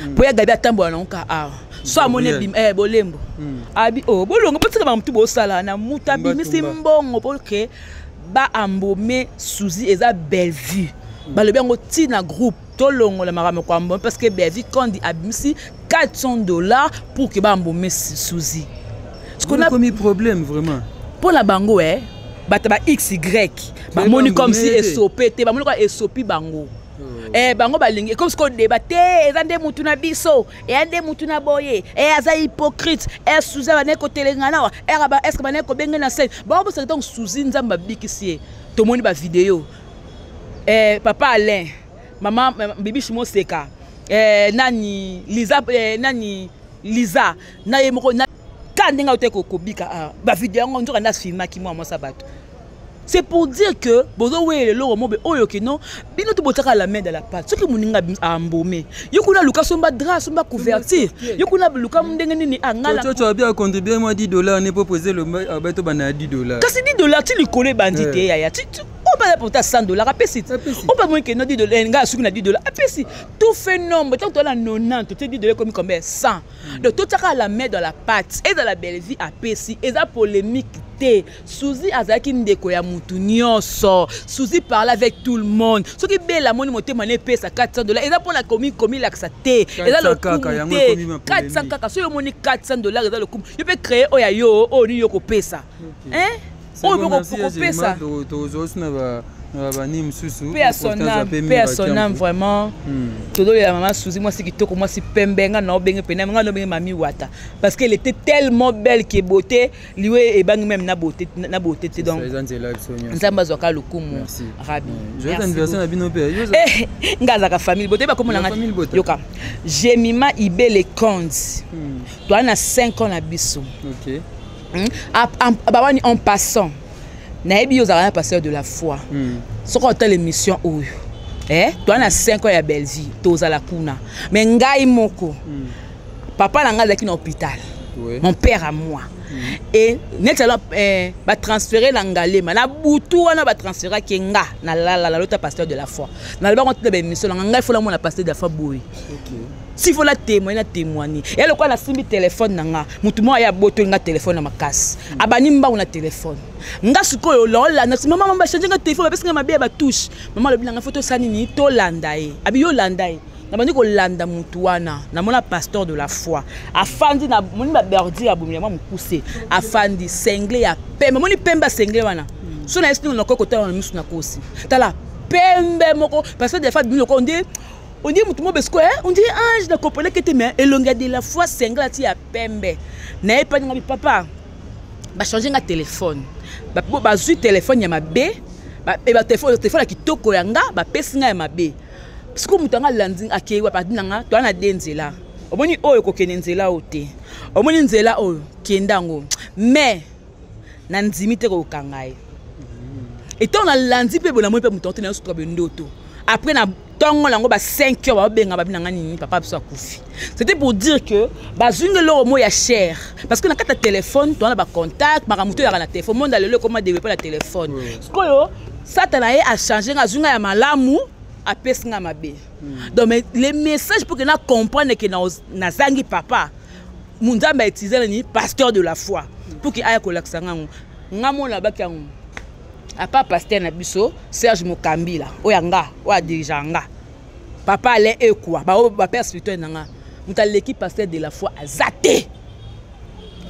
mpo ya Gabi atambola nango ka awa so amoni bolembo abi o bolongo, botika bamutu bosala na mutu abimisi mbongo mpo ke baambome Suzi eza Bellevue. Balobi yango ntina groupe tolongola makambo kwambome, parce que Bellevue Kondi abimisi 400 $ pour ke baambome Suzi. Komi problème vraiment. Mpo na bango bato ba xy bamoni comme si esope te, bamoni kaka esopi bango. Eh, bango balingi ekomi sikoyo deba te, eza nde mutu na biso, eya nde mutu na boye, e aza hypocrite, e Suzi abandaki kotelenga nawa, eske bandaki kobenge na scène. Bango bosaka ntango Suzi Nzambe abikisi ye, tomoni bavideo, eh, papa Alain, mama Bibishi Moseka, eh, nani Liza, eh, nani Liza na ye moko na ka ndenge aute kobika, ah, bavideo yango nzoka nde afilmaki mwa mwasi ya bato. C'est pour dire que bozo wele eloko mobe oyo ke non, bino to botiaka la main dans la pâte. Soki moninga ambome, yo kuna luka somba drap, somba couverture, yo kuna luka ndenge nini angala. Toi, tu as bien contribué moi 10 $ ne pour poser le bato bana 10 $. Kasi 10 $ ti likolo ebandi te yaya. Ti o ba pour ta 100 $ apesi. O ba moi ke no 10 $ nga suki na 10 $ apesi. Tout fait nombre tant toi la 90, tu 10 $ comme combien 100. Donc tout ça la main dans la pâte. Et dans la belle vie apesi, et ça polémique te. Suzy azalaki ndeko ya mutu nyonso. Suzy parle avec tout le monde. Soki bela moni motema ne pesa 400 $, eza mpona komi komilakisa te. Eza 400 kaka, lokumu yango te. ekomi ma 400 polémique. kaka. Soki omoni 400 $, eza lokumu. Yo mpe créer oyo ya yo, oyo nini yo kopesa. Hein? C'est Oyo bon, mpe merci, kopesa. Jemima. Tozosi na na bani mosusu. Paix à son âme, paix à son âme vraiment. Tozolela mama Suzy, mwasi kitoko, mwasi pembe, nga na obenge pena, nga na obenge mami Wata, parce qu'elle était tellement belle que beauté liwe ebangi même na beauté, na beauté te. Donc eza nzela biso nyonso. Nzambe azwaka lokumu. Merci. Rabi. Joyeux Merci anniversaire na bino mpe. Eh, nga azalaka famille bote bakomona Ya nga. famille Bota. Yoka Jemima Ibele Konde, toza na 5 ans na biso. Bawani en passant, nayebi yo ozalaka na pasteur de la foi. Soki otala émission oyo, eh, toza na 5 ans ya Bellevie, tozala kuna, mais ngai moko, papa na ngai azalaki na hôpital. Mon père à moi, et neti alors, eh, batransféré na Ngalema na butu wana, batransféraki nga na lala, nalota pasteur de la foi. Nalobaka ntina baémission nanga, ngai fola mona pasteur de la foi boye. S'il faut la témoigner, na témoigner. Ya lokola nasimbi telefone na nga, motu moko aya abotoli nga telefone na makasi, abandi mbangu na telefone nga. Sikoyo laolanda, mama, mama, bachange nga telefone, bapesi nga mabe ya batouche. Mama alobi na nga, fo tosala nini? Tolanda ye. Abi yo landa ye. Nabandi kolanda motu wana, namona pasteur de la foi afandi na moni baberdi ya bomela mwa mokuse, afandi sengle ya pembe, moni pembe asengle wana. So na ye sini nakoki kotala na misu, nakosi tala pembe moko. Pasteur de la foi bimi lokola on dirait motu mo besiko, on dirait ange. Na comprenaki te, mais elongi ya de la foi, sengle ati ya pembe. Naye pani nga bi papa, bachange nga telefone, bazwi telefone ya mabe, telefone ya kitoko ya nga, bapesi nga ya mabe. Sikoyo moto anga alandi, akei wapi? Adi na nga, toza na de nzela, omoni oyo kokende nzela oyo te, omoni nzela oyo kende yango, mais na ndimi te kokanga ye. Etango nalandi mpe boye, namoni mpe moto yango te, nayosuka boye ndoto. Après na ntongo nango ba 5 heures, baobenga, babi na nga nini, papa biso akufi. C'était pour dire que bazwi nga eloko moko ya cher, parce que na kati ya telefone toza na bacontact, makambo to eyaka na telefone. Monde lelo ekoma développé na telefone. Sikoyo Satana ye achange nga, azwi nga ya malamu, apesi nga mabe. Donc mais le message pour que na comprendre que nazangi papa, Nzambe autilize nani? Pasteur de la foi, pour que aya kolakisa ngango. Nga mona baki yango apa pasteur na biso Serge Mokambila, oyo nga oyo adirige nga, papa Alain Ekwa, baoyo bapère spirituel na nga. Moto aleki pasteur de la foi aza te.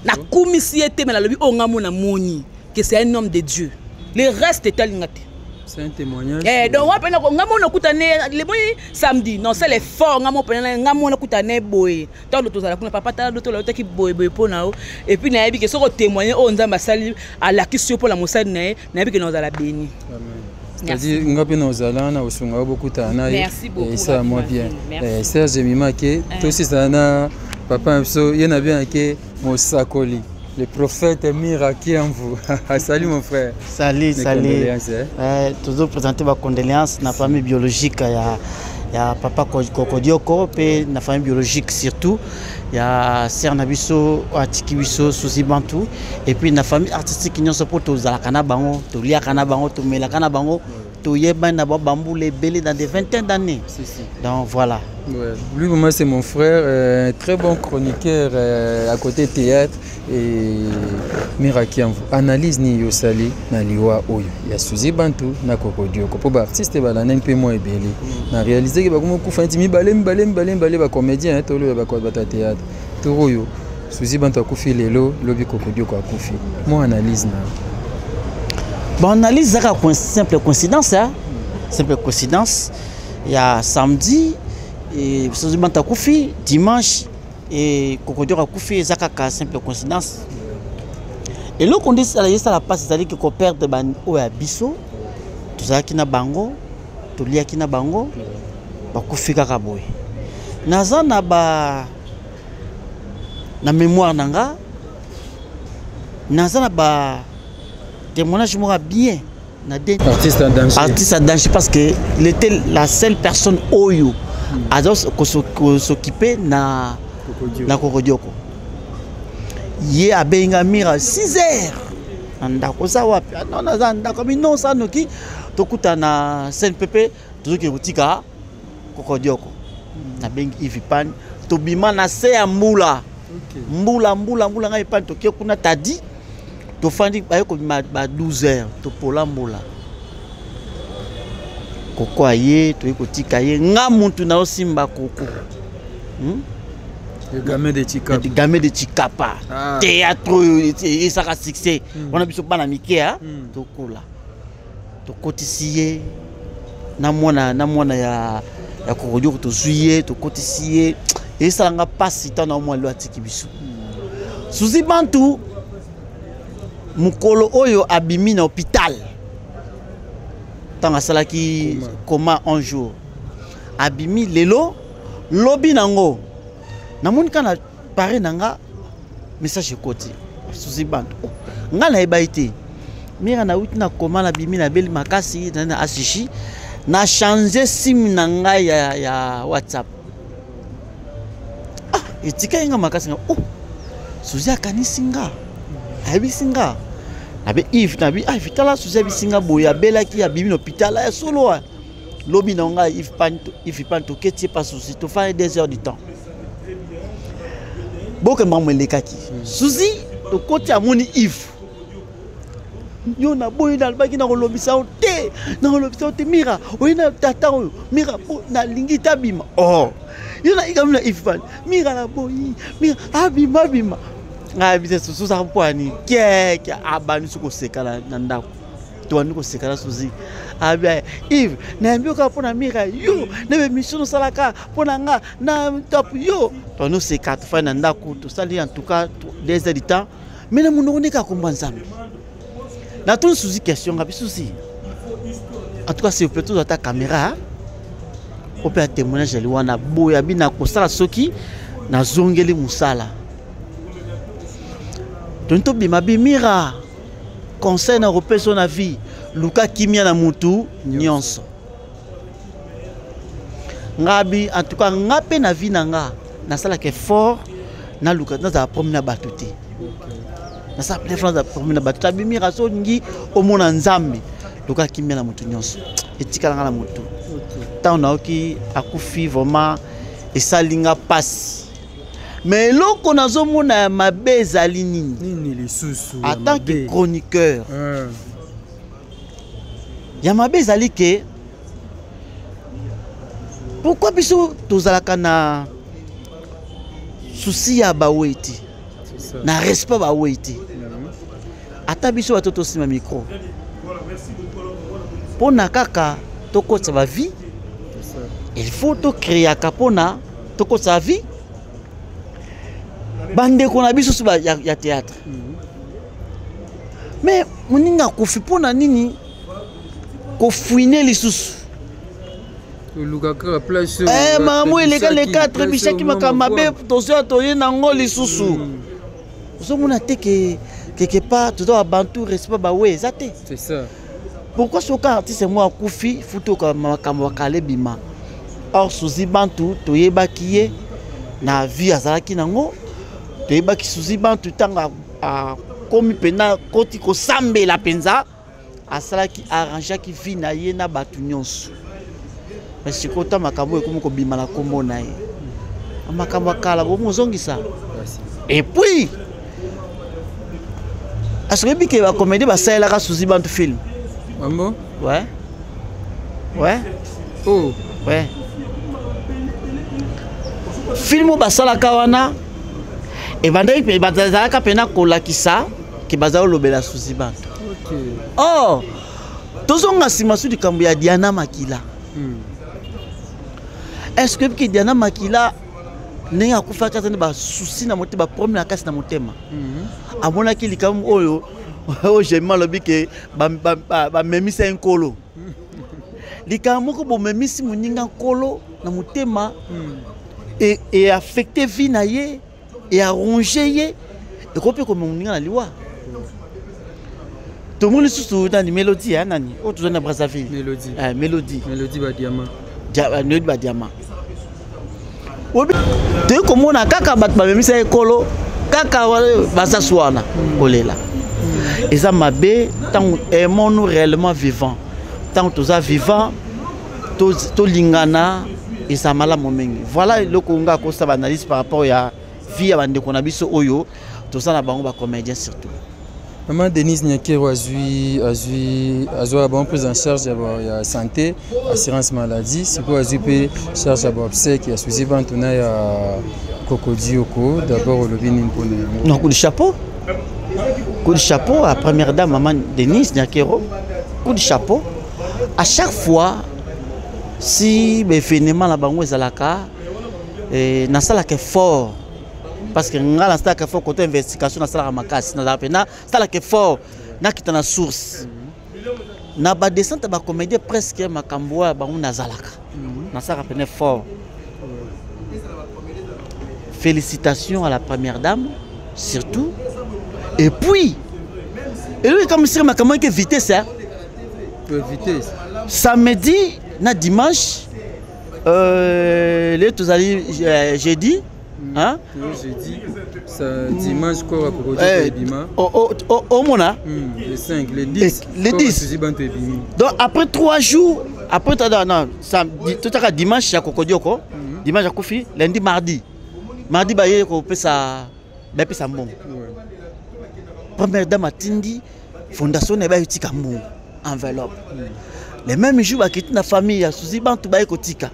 Nakumisi ye te, me nalobi oyo nga mona moni que c'est un homme de Dieu. Le reste etalinga te. C'est un témoignage. Eh, donc wa pena nga mona kuta ne le boyi samedi, non, c'est l'effort. Nga mo pena nga mona kuta ne boye ntango tozala kuna, papa tala doto lotaki boye boye mpo na yo. Et puis nayebi ke soki otémoigne oyo Nzambe asali, alakisi yo mpo na mosali na ye, nayebi ke na ozala béni. C'est-à-dire nga mpe na ozala na osunga yo bokutana na ye. Merci beaucoup, esala mwa Rafi bien. Merci. Serge Mimake, tosisana na papa na biso, ye na bien ake mosakoli, le prophète Mira Kiamvu. Salut mon frère. Salut, Mes salut. condoléances, hein. Toujours présenter ma condoléance na famille biologique ya papa Kokodioko pe na famille biologique surtout ya sœur na biso atiki biso Suzy Bantu, et puis na famille artistique nyonso, po tozalaka na bango, toliaka na bango, tomelaka na bango, toyebani na bango bambula ebele dans des vingtaines d'années. Si, si. Donc voilà. Ouais. Lui, pour moi, c'est mon frère, très bon chroniqueur à côté théâtre et Mira Kiamvu. Analyse ni yosali na liwa oyo ya Suzy Bantu na Kokodioko. Po ba artiste balanda mpe mwa ebele. Na réaliser que bakoma kufa nti mibale mibale mibale mibale, ba comédien, hein, tolo ba ba théâtre. Tour oyo Suzy Bantu akufi lelo, lobi Kokodioko akufi. Moi analyse na. Bon, analyse ezaka simple coïncidence, hein? Simple coïncidence. Ya samedi et Suzy Bantu akufi dimanche et Kokodioko akufi, eza kaka simple coïncidence. Eloko nde esala mpasi ezali ke koperdre oyo ya biso tozalaki na bango, toliaki na bango, bakufi kaka boye. Naza na ba na mémoire na nga, naza na ba témoignage moko bien na artiste en danger, artiste en danger, parce que il était la seule personne oyo aza s'occuper na Kokodioko. Ye abenga Mira 6 heures na ndako, oza wapi? Non, naza ndako. Mi non, sa noki tokuta na CNPP, tozoki kotika Kokodioko. Nabengi Yves Pan, tobima na se ya mbula, mbula mbula mbula, ngai Pan tokie kuna tadi, tofandi, baye kobima ba 12 heures, topola mbula. Koko aye, toye kotika ye, nga mutu naosimba koko. Le gamin de Chikapa. Le gamin de Chikapa. Ah. Théâtre oyo esaka succès. Wana biso bana mike tokola. Tokotisi ye na mwana ya Kokodioko, tozwi ye, tokotisi ye. Esalanga pasi ntango na mwana lelo atiki biso. Suzy Bantu mokolo oyo abimi na hôpital, ntango asalaki coma un jour, abimi lelo lobi nango namoni kaka na pare na nga message ekoti Suzy Bantu. Oh, nga nayeba te Mira nauti na koma, nabimi, nabeli makasi na asishi, na change sim na ngai ya WhatsApp. Ah, etikali nga makasi nga. Oh, Suzy akanisi nga, ayebisi nga nabe Yves, nabi ah Yves tala Suzy ayebisi nga boye, abelaki, abimi na hôpital ya solo. Lobi na ngai Yves Pan toketi pa Suzy, tofandi 2 heures du temps, boke makambo elekaki. Suzy tokoti, amoni Yves, yo naboyi, nalobaki nakolobisa yo te, nakolobisa yo te. Mira oye na tata oyo, Mira nalingi te abima. Oh, yo naikami na Yves Pan, Mira naboyi, Mira abima, abima. Ngai bisa susu saka mpo ani keke abandi so koseka na ndako, tobandi koseka na Suzy. Abi Yves nayambi yo kaka mpo na Mira, yo na bemission osalaka mpo na nga na top yo. Tobandi koseka, tofandi na ndako, tosali en tout cas 2 heures du temps. Mais na monoko ndenge akomba Nzambe, natuni Suzy question, nga bi Suzy, en tout cas s'il vous plaît, tozwa ata caméra ope ya témoignage ali wana boye. Abi na kosala soki nazongeli mosala, toni tobima. Bimira conseil na kopesa na vie, luka kimia na mutu nyonso. Nga bi en tout cas nga mpe na vie na nga nasalaka effort, naluka nazala problème na bato te, nasala effort nazala problème na bato te. Abimira so olingi omona Nzambe, luka kimia na motu nyonso. Etikala nga na motu ntango nayoki akufi, vraiment esali nga mpasi. Mais eloko nazomona ya mabe ezali nini? Nini lisusu? En tant que chroniqueur, ya mabe ezali ke pourquoi biso tozalaka na souci ya bawei te, na respect bawei te? Ata biso bato tosima micro mpona kaka tokotisa bavie, il faut tocréaka mpona tokotisa vie bandeko na biso so ya théâtre. Mais moninga akufi, mpona nini kofouiner lisusu? Toluka kaka place. Makambo elekaleka, trebishaki makambo mabe, tozoya toye nango lisusu. Ozomona te ke quelque part toza babantu, respect bawe eza te. C'est ça. Pourquoi soki artiste moko akufi, futoka makambo akala ebima? Or Suzy Bantu toyebaki ye na vie azalaki nango, toyebaki Suzy Bantu ntango akomi mpena koti kosambela mpenza, asalaki arrangeaki vie na ye na bato nyonso. Mais sikoyo ta makambo ekomi kobima na nkombo na ye, makambo akala bomozongisa. Et puis asoki ke bacomédie basalelaka Suzy Bantu film. Ambo? Ouais. Oh. Ouais, film oyo basalaka wana ebandaki mpe bazalaka mpena kolakisa ke baza kolobela Suzy Bantu. Or tozonga nsima su likambo ya Diana Makila. Est ce que oyebi ke Diana Makila ndenge akufaki aza na basusi na motema, baproblème na kasi na motema? Amonaki likambo oyo oyo Jemima alobi ke bamemisa ye nkolo. Likambo moko bomemisi moninga nkolo na motema e affecte vie na ye, e arrange ye, ekoki mpe komema moninga na liwa. Tomoni lisusu nani, Mélodie ya nani oyo tozali na Brazzaville. Mélodie. Eh, Mélodie. Mélodie Badiama. Mélodie Badiama. Toyei komona kaka bato bamemisa ekolo kaka baza wana kolela. Eza mabe. Ntango aimons-nous réellement vivant, ntango toza vivant, tolingana, eza malamu mingi. Voilà eloko nga akosala baanalyse par rapport ya vie ya bandeko na biso oyo toza na bango, bacomédien surtout. Maman Denise Nyakero azwi azwaka bango prise en charge ya santé, assurance maladie. Sikoyo azwi mpe charge ya baobsèques ya Suzi Bantu na ya Kokodioko. D'abord olobi nini mpona yango? Non, coup de chapeau, coup de chapeau à première dame, maman Denise Nyakero. Coup de chapeau. À chaque fois si baévénement na bango ezalaka, nasalaka effort, parce que nga nasalaka effort côté investigation, nasalaka makasi, nazalaka mpena nasalaka effort, nakita na source na badescente ya bacomédien. Presque makambo oyo bango nazalaka, nasalaka pene effort. Félicitations à la première dame surtout. Et puis eloko ekamisaka makambo eke vitesse, hein? Vitesse. Samedi na dimanche, lelo tozali jeudi, hein? Jeudi, ça, dimanche quoi, eh, ebima. Omona. Le 5, le 10. Le 10. Bantu ebimi. Donc après 3 jours après, non, non, samedi totaka, dimanche ya Kokodioko. Dimanche akufi, lundi, mardi, mardi baye kopesa, bayepesa mbongo. Première dame atindi fondation na ye, bayotika mbongo, enveloppe. Le même jour bakiti na famille ya Suzi Bantu, baye kotika.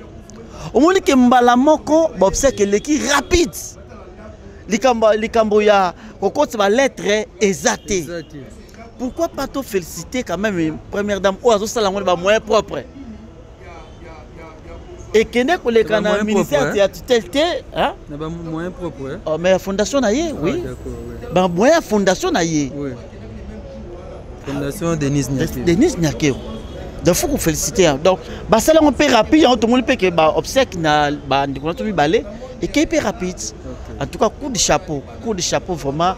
Omoni ke mbala moko baobsèques eleki rapide. Likambo ya kokotisa balettre eza te. Pourquoi pas to féliciter quand même première dame oyo azosala yango na bamoyen propre, ekende koleka na ministère ya tutelle te? Na bamoyen propre. Oh, mais fondation na ye, oui, bamoyen ya fondation na ye. Fondation Denise Nyakero. Denise Nyakero. Donc faut koféliciter. Donc basala yango mpe rapide. Yango tomoni mpe ke baobsèques na bandeko na to mibale ekei mpe rapide. En tout cas, coup de chapeau, coup de chapeau vraiment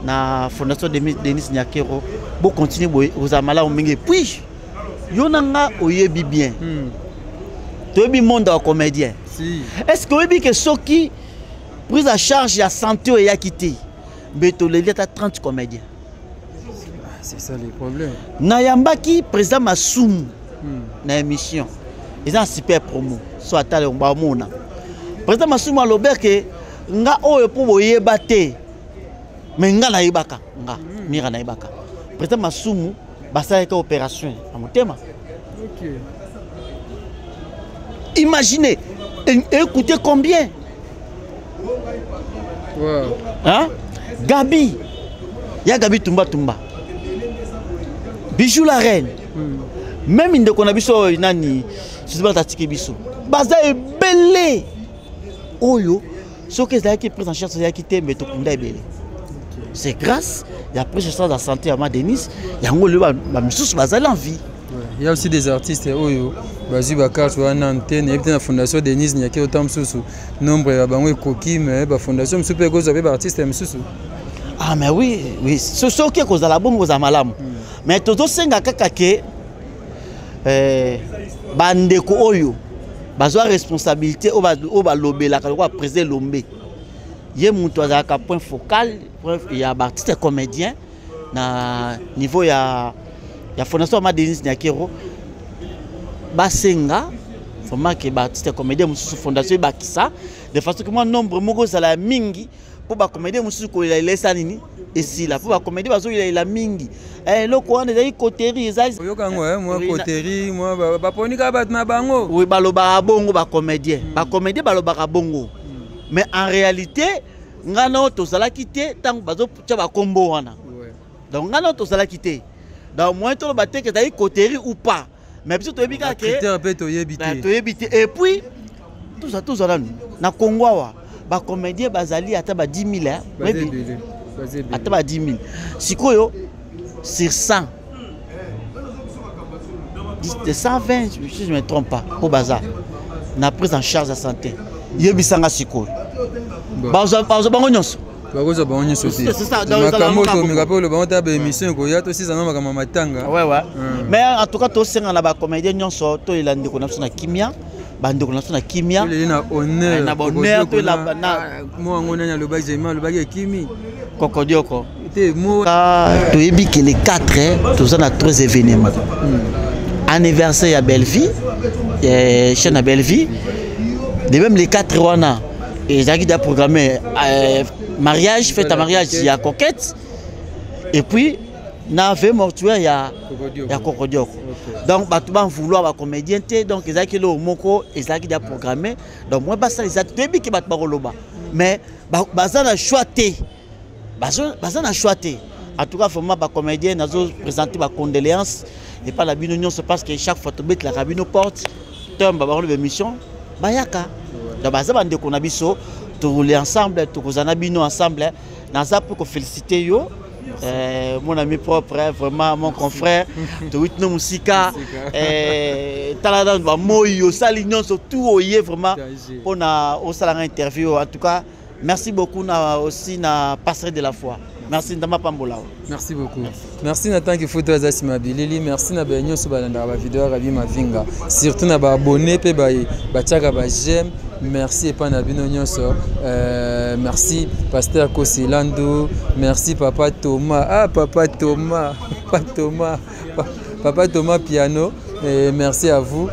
na fondation Denise Nyakero. Bocontinue boye, ozala malamu mingi. Et puis yo na nga oyebi bien, toyebi monde ya comédien. Si. Est ce que oyebi ke soki prise en charge ya santé oyo eyaki te, mbe toleli ata 30 comédien? C'est ça le problème. Nayambaki président Masumu na émission eza na Super Promo. So atala, bamona président Masumu alobert ke nga oyo mpo boyeba te, me nga nayebaka, nga Mira nayebaka président Masumu basalaki opération na motema. Imaginez, écoutez combien. Hein? Gabi, ya Gabi Tumba Tumba, Bijou la reine, même ndeko na biso oyo nani, soki atiki biso, baza ebele oyo soki ezalaki prise en charge ezalaki te, me tokunda ebele. C'est grâce ya prise en charge ya santé ya ma Denise yango lelo bamisusu bazali en vie. Il y a aussi des artistes oyo bazwi bacarte wana te. Nayebi te na fondation Denise Nyake ota mosusu nombre ya bango ekoki, mais bafondation mosusu mpe ekozwa mpe baartiste ya mosusu. Ah mais oui, soki ekozala bongo, kozala malamu. Mais tozosenga kaka ke bandeko oyo bazwa responsabilité, oyo balobelaka lokola président Lombe, ye moto azalaka point focal ya baartiste comédien na niveau ya fondation ma Denise Nyakero, basenga vraiment ke baartiste comédien mosusu fondation ebakisa de façon ke mwa nombre moko ezala ya mingi, mpo bacomédien mosusu kolela esa nini esila, mpo bacomédien bazoyelela mingi. Eloko wana ezali coterie, ezali Oyoka yango, mwa coterie, mwa baponi kaka bato na bango. Oui, balobaka bongo bacomédien. Bacomédien balobaka bongo, mais en réalité ngai na oyo tozalaki te ntango bazotia bakombo wana. Donc ngai na oyo tozalaki te, donc moyen toloba te ke ezali coterie ou pas, mais biso toyebi kaka ke Critère mpe toyebi te. Toyebi te. Et puis Tozwa nanu na Congo awa, bacomédien bazali ata ba 10 000, oyebi, ata ba 10 000. Sikoyo sur 100, 120, si je ne me trompe pas, mpo baza na prise en charge ya santé. Yebisanga sikoyo, bazwa bango nyonso? Bakozwa bango nyonso te. Makambo tomeka mpe oloba ngo ta baémission ekoya, tosizanga makambo ya matanga. Ouais. Mais en tout cas, tosenga na bacomédien nyonso, toyela ndeko na biso na kimia, bandeko na biso na kimia. Toleli na honneur. Na bonheur, toyela na Mo yango nani alobaki? Jema alobaki ekimi. Kokodioko. Te mo. Toyebi ke le 4 toza na trois événements: anniversaire ya Bellevie, chaîne ya Bellevie. De même, le 4 wana ezalaki déjà programmé mariage, fête ya mariage ya Coquette, et puis na veillée mortuaire ya Kokodioko. Donc bato bavouloir bacomédien te. Donc ezalaki eloko moko ezalaki déjà programmé. Donc moi basala eza, toyebi ke bato bakoloba, mais baza na choix te, baza na choix te. En tout cas, vraiment, bacomédien, nazo présenter bacondoléance epai na bino nyonso, parce que chaque fois tobetelaka bino porte, tomba bango émission, bayaka. Donc baza bandeko na biso, toroule ensemble, tokozala na bino ensemble. Naza mpe koféliciter yo, mon ami propre, vraiment mon confrère. Towuti no mosika, tala nanu bamoi osali nyonso tout oye vraiment mpona osalanga interview. En tout cas, merci beaucoup na aussi na passerelle de la foi. Merci, Ndamba pambola. Merci beaucoup. Merci na tant que photo aza nsima bilili. Merci na baye nyonso balandaka bavideo ya Rabi Mavinga, surtout na baabonné mpe batiaka baj'aime. Merci epai na bino nyonso. Merci pasteur Kosilandu, merci papa Thomas, ah papa Thomas, papa Thomas, papa Thomas Piano. Et merci à vous.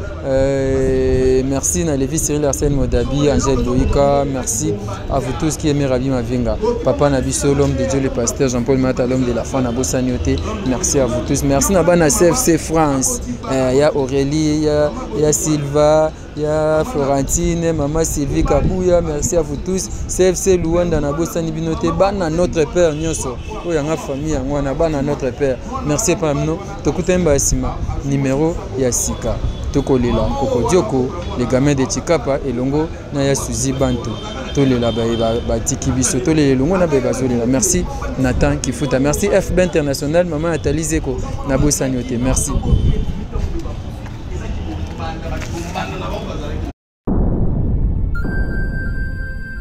Merci na Lévi Cyril Arsène Modabi, Angèle Boïka. Merci à vous tous qui aimez Rabi Mavinga. Papa Nabiso, l'homme de Dieu, le pasteur Jean-Paul Mata, l'homme de la foi, Nabo Saniote. Merci à vous tous. Merci Nabana CFC France. Il y a Aurélie, il y a Sylva, il y a Florentine, Maman Sylvie Kabouya. Merci à vous tous. CFC Luanda, Nabo Binote, Bana notre père nyonso. Oyo yanga famille yango wana, bana notre père. Merci pa mno. Tokutani ba nsima numéro ya sika. Tokolela Kokodioko, les gamins de Chikapa, elongo na ya Suzy Bantu. Tolela baye batiki biso, tolela elongo na baye bazolela. Merci Nathan Kifuta, merci FB International, Mama Nathalie Zeko, nabosani yo te. Merci.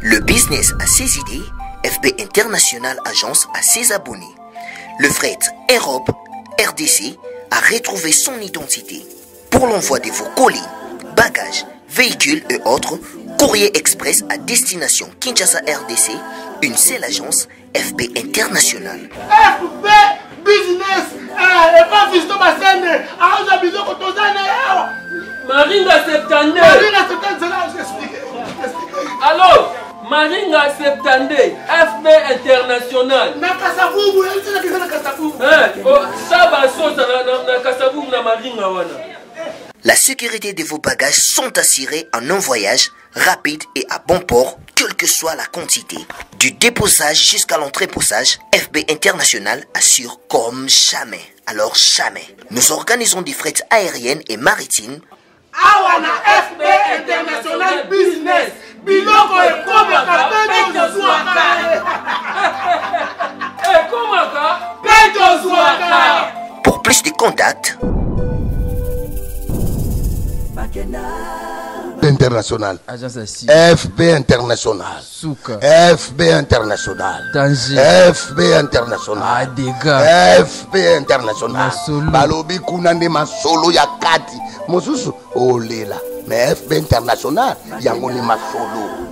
Le business a ses idées, FB International Agence a ses abonnés. Le fret Europe RDC a retrouvé son identité. Pour l'envoi de vos colis, bagages, véhicules et autres, courrier express à destination Kinshasa RDC, une seule agence, FB International. FB Business, eh, et pas Fiston Bassène, aza biloko tozana awa. Maringa 72. Maringa 72, c'est là, j'explique. Allô, Maringa 72, FB International. Na Kasavubu, na Kasavubu. Hein, oh, ça va sosa na Kasavubu na Maringa wana. La sécurité de vos bagages sont assurées en un voyage rapide et à bon port, quelle que soit la quantité. Du déposage jusqu'à l'entreposage, FB International assure comme jamais. Alors jamais. Nous organisons des frais aériennes et maritimes. Awa na FB International Business, biloko ekomaka mpe tozwaka. Ekomaka mpe tozwaka. Pour plus de contacts, International. Agence assis. FB International. Suka. FB International. Danger. FB International. Ah, dégâts. FB International. Masolo. Balobi kuna nde masolo ya kati. Mosusu olela. Mais FB International yango ni masolo.